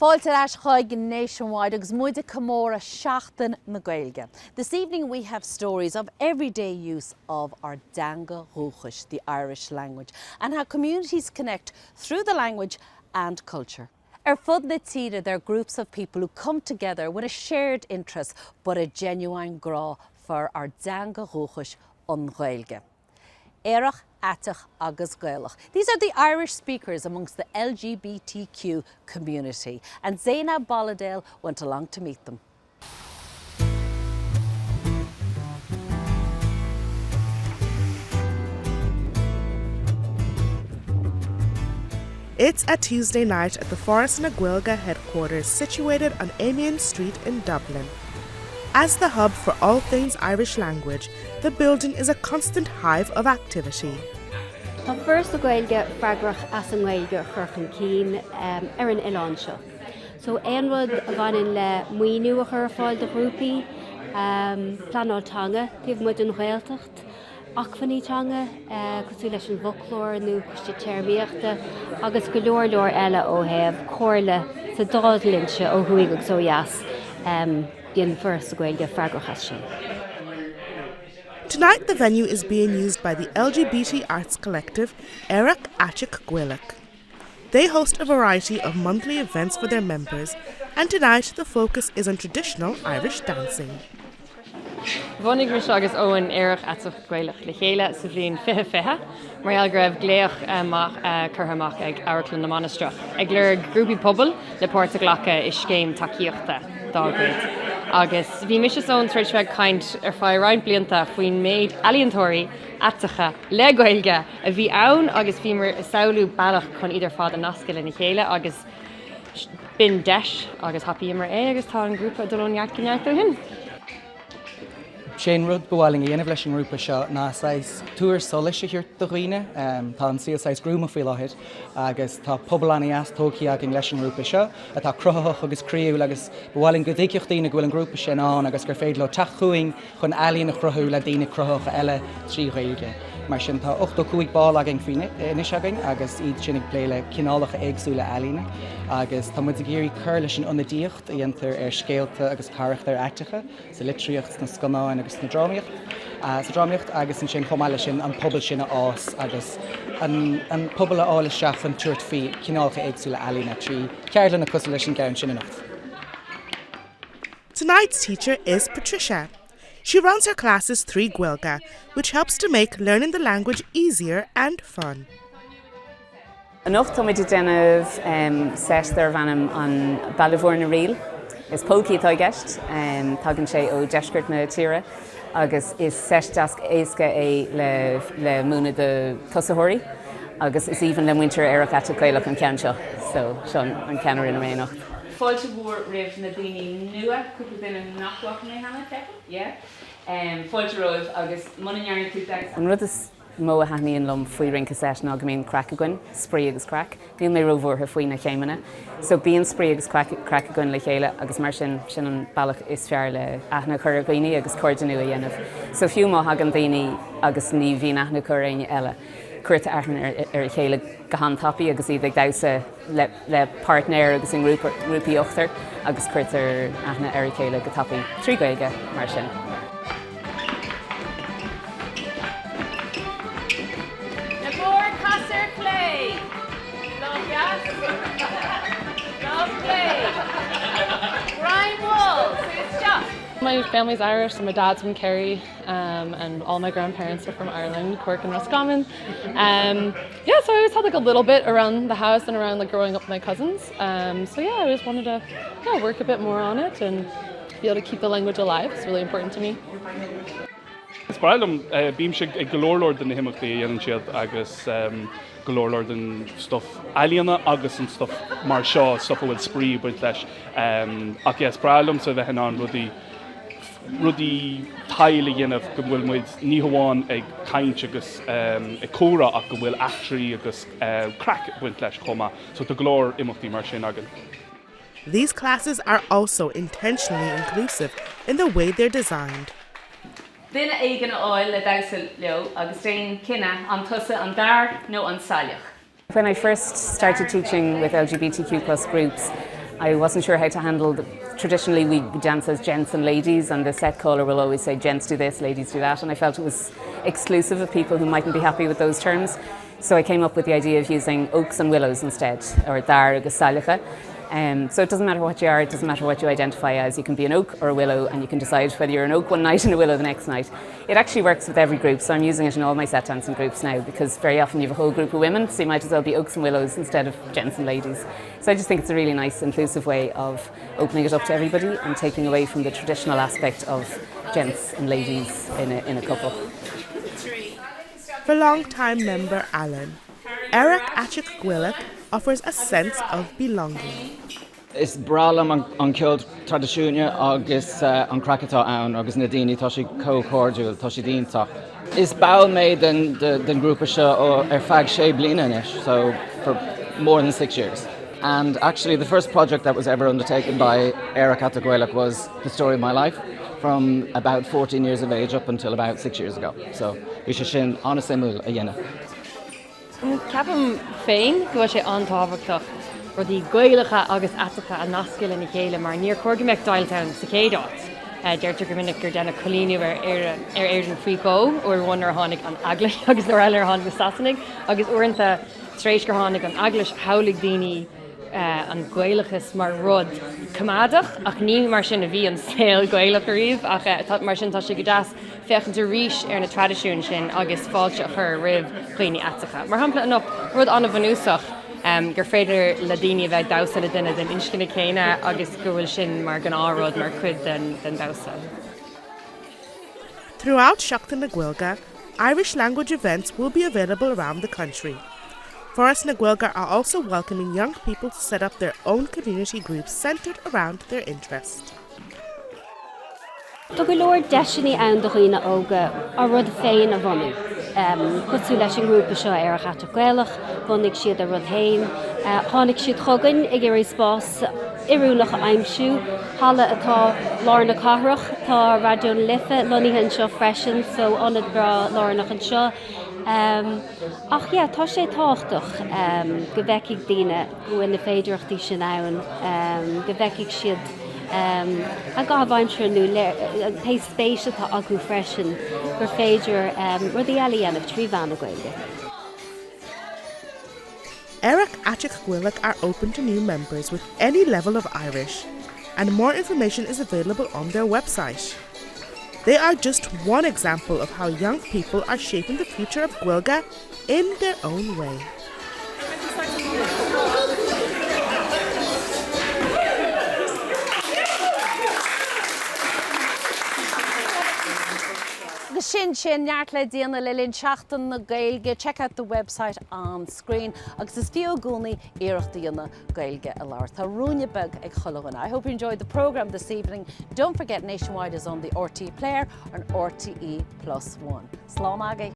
Fáilte ar ais chuig Nationwide agus muid ag comóradh Seachtain na Gaeilge. This evening we have stories of everyday use of our dteanga dhúchais, the Irish language, and how communities connect through the language and culture. Ar fud na tíre there are groups of people who come together with a shared interest but a genuine grá for our dteanga dhúchais, an Ghaeilge. Aerach, aiteach agus Gaelach. These are the Irish speakers amongst the LGBTQ community and Zainab Bolladale went along to meet them. It's a Tuesday night at the Foras na Gaeilge headquarters situated on Amiens Street in Dublin. As the hub for all things Irish language, the building is a constant hive of activity. Tá Foras na Gaeilge freagrach as an nGaeilge a chur chun cinn ar an oileán seo. So aon rud a bhaineann le maoiniú a chur ar fáil do ghrúpaí, pleanáil teanga taobh amuigh den Ghaeltacht, acmhainní teanga cosúil leis an bhfoclóir nó coiste téarmaíochta agus go leor leor eile ó thaobh comhairle sa dá dhlínse ó thuaidh agus ó dheas. Bíonn Foras na Gaeilge freagrach as sin. Tonight the venue is being used by the LGBT arts collective Aerach Aiteach Gaelach. They host a variety of monthly events for their members and tonight the focus is on traditional Irish dancing. Bhunaigh mise agus Eoin Aerach Aiteach Gaelach le chéile sa bhliain 2020 mar gheall go raibh glaoch amach curtha amach ag Amharclann na Mainistreach ag lorg grúpaí pobail le páirt a ghlacadh i scéim tacaíochta dá gcuid. Agus bhí mise is Eoin tar éis bheith ag caint ar feadh roinnt blianta faoin méid ealaíontóirí aiteacha le Gaeilge a bhí ann agus bhíomar ag samhlú bealach chun iad ar fad a nascadh lena chéile agus b'in deis agus thapaíomar é agus tá an grúpa ag dul ó neart go neart ó shin. Sé an rud ba mhaith linn a dhéanamh leis an ngrúpa seo ná saghas tuar solais a thabhairt do dhaoine. Tá an saol saghas gruama faoi láthair agus tá pobal an-dheas tógtha againn leis an ngrúpa seo atá cruthaitheach agus croíúil agus ba mhaith linn go dtuigfeadh daoine go bhfuil an grúpa sin ann agus gur féidir leo teacht chugainn chun ealaíon a chruthú le daoine cruthaitheacha eile trí Ghaeilge. Mar sin tá 85 ball againn faoi anois againn agus iad sin ag plé le cineálacha éagsúla ealaíne agus tá muid ag iarraidh cur leis an ionadaíocht a dhéantar ar scéalta agus carachtair aiteacha sa litríocht, sna scannáin agus sna drámaíocht, sa drámaíocht agus ansin chomh maith leis sin an pobal sin a fhás agus an an pobal a fháil isteach chun tabhairt faoi chineálacha éagsúla ealaíne trí cheardlanna cosúil leis an gceann sin anocht. Tonight's teacher is Patricia. She runs her classes trí Ghaeilge, which helps to make learning the language easier and fun. Anocht táimid ag déanamh seit darb ainm an Baile Mhúirne na Ríl. Is polcaí atá i gceist, tagann sé ó deisceart na tíre agus is seit deas éasca é le le múineadh do tosaitheoirí agus is aoibhinn le muintir Aerach Aiteach Gaelach an ceann seo, so seo an ceann a rinne mé anocht. Fáilte mhór roimh na daoine nua, cúpla duine nach bhfaca mé cheana, ceapaim, yeah. Fáilte romhaibh agus muna ndearna tú damhsa. An rud is mó a thaitníonn liom faoi rince seit ná go mbíonn craic againn, spraoi agus craic. Níl mé róbhuartha faoi na céimeanna. So bíonn spraoi agus craic againn le chéile agus mar sin, sin an bealach is fearr le aithne a chur ar dhaoine agus cairde nua a dhéanamh. So fiú má thagann daoine agus ní bhíonn aithne acu ar éinne eile, cuirtear aithne ar a chéile go han-tapaidh agus iad ag damhsa le páirtnéir agus i ngrúpaí ochtair agus cuirtear aithne ar a chéile go tapaidh trí Ghaeilge mar sin. Na boird cas ar chlé! Lámh dheas, lámh chlé! Greim mhall, suas isteach! My family's Irish, so my dad's from Kerry um, and all my grandparents are from Ireland, Cork and Roscommon. Um, yeah, so I always had like a little bit around the house and around like growing up with my cousins. Um, so yeah, I just wanted to yeah, work a bit more on it and be able to keep the language alive. It's really important to me. Is breá liom bímse ag go leor leor de na himeachtaí a dhéanann siad agus go leor leor den stuff ealaíona agus an stuff mar seo, stuff a bhfuil spraoi ag baint leis. Ach yeah, is breá liomsa bheith in ann rudaí rudaí teaghlaigh a dhéanamh go bhfuil muid ní hamháin ag caint agus ag comhrá ach go bhfuil eachtraí agus craic ag baint leis chomh maith. So tá go leor imeachtaí mar sin againn. These classes are also intentionally inclusive in the way they're designed. Duine éigin a fháil le damhsa leo agus déan cinneadh an tusa an dair nó an saileach. When I first started teaching with LGBTQ plus groups, I wasn't sure how to handle the, traditionally we dance as gents and ladies and the set caller will always say gents do this, ladies do that and I felt it was exclusive of people who mightn't be happy with those terms. So I came up with the idea of using oaks and willows instead, or dair agus saileacha. Um, so it doesn't matter what you are, it doesn't matter what you identify as, you can be an oak or a willow and you can decide whether you're an oak one night and a willow the next night. It actually works with every group, so I'm using it in all my set dancing groups now because very often you have a whole group of women, so you might as well be oaks and willows instead of gents and ladies. So I just think it's a really nice inclusive way of opening it up to everybody and taking away from the traditional aspect of gents and ladies in a, in a couple. For long-time member Alan, Aerach Aiteach Gaelach offers a sense of belonging. Is breá liom an ceol traidisiúnta agus an craic atá ann agus na daoine, tá siad chomh cairdiúil, tá siad iontach. Is ball mé den grúpa seo ar feadh sé bliana anois, so for more than 6 years. And actually the first project that was ever undertaken by Aerach Aiteach Gaelach was The Story of My Life from about 14 years of age up until about 6 years ago. So bhí sé sin an-suimiúil a dhéanamh. Ceapaim féin go bhfuil sé an-tábhachtach rudaí Gaelacha agus aiteacha a nascadh lena chéile mar níor chóir go mbeadh deighilt ann sa chéad áit. Deirtear go minic gur deineadh coilíniú ar Éirinn faoi dhó, uair amháin nuair a tháinig an Eaglais agus uair eile nuair a tháinig na Sasanaigh agus uaireanta tar éis gur tháinig an Eaglais shamhlaigh daoine an Gaelachas mar rud coimeádach ach ní mar sin a bhí an saol Gaelach ariamh ach mar sin tá sé go deas féachaint arís ar na traidisiúin sin agus fáilte a chur roimh dhaoine aiteacha. Mar shampla anocht, rud an-bhunúsach gur féidir le daoine a bheith ag damhsa le duine den inscne céanna agus go bhfuil sin mar ghnáthrud mar chuid den damhsa. Throughout Seachtain na Gaeilge, Irish language events will be available around the country. Foras na Gaeilge are also welcoming young people to set up their own community groups centered around their interest. Tá go leor deiseanna ann do dhaoine óga a rud féin a bhunú. Cosúil leis an ngrúpa seo Aerach Aiteach Gaelach, bhunaigh siad a rud féin. Tháinig siad chugainn ag iarraidh spás oiriúnach a aimsiú, halla atá lár na cathrach. Tá Raidió na Life lonnaithe anseo freisin, so ionad breá lárnach anseo. Ach yeah, tá sé tábhachtach go bhfeicfidh daoine go bhfuil na féidearthachtaí sin ann, go bhfeicfidh siad a gcaitheamh aimsire nó pé spéis atá acu freisin gur féidir rudaí eile a dhéanamh trí mheán na Gaeilge. Aerach Aiteach Gaelach are open to new members with any level of Irish, and more information is available on their website. They are just one example of how young people are shaping the future of Gaeilge in their own way. Agus sin sin neart le déanamh le linn Seachtain na Gaeilge. Check out the website on screen agus is fiú i gcónaí iarracht a dhéanamh Gaeilge a labhairt. Tá ruainne beag ag chuile dhuine. I hope you enjoyed the programme this evening. Don't forget Nationwide is on the RTÉ Player on RTÉ Plus 1. Slán agaibh.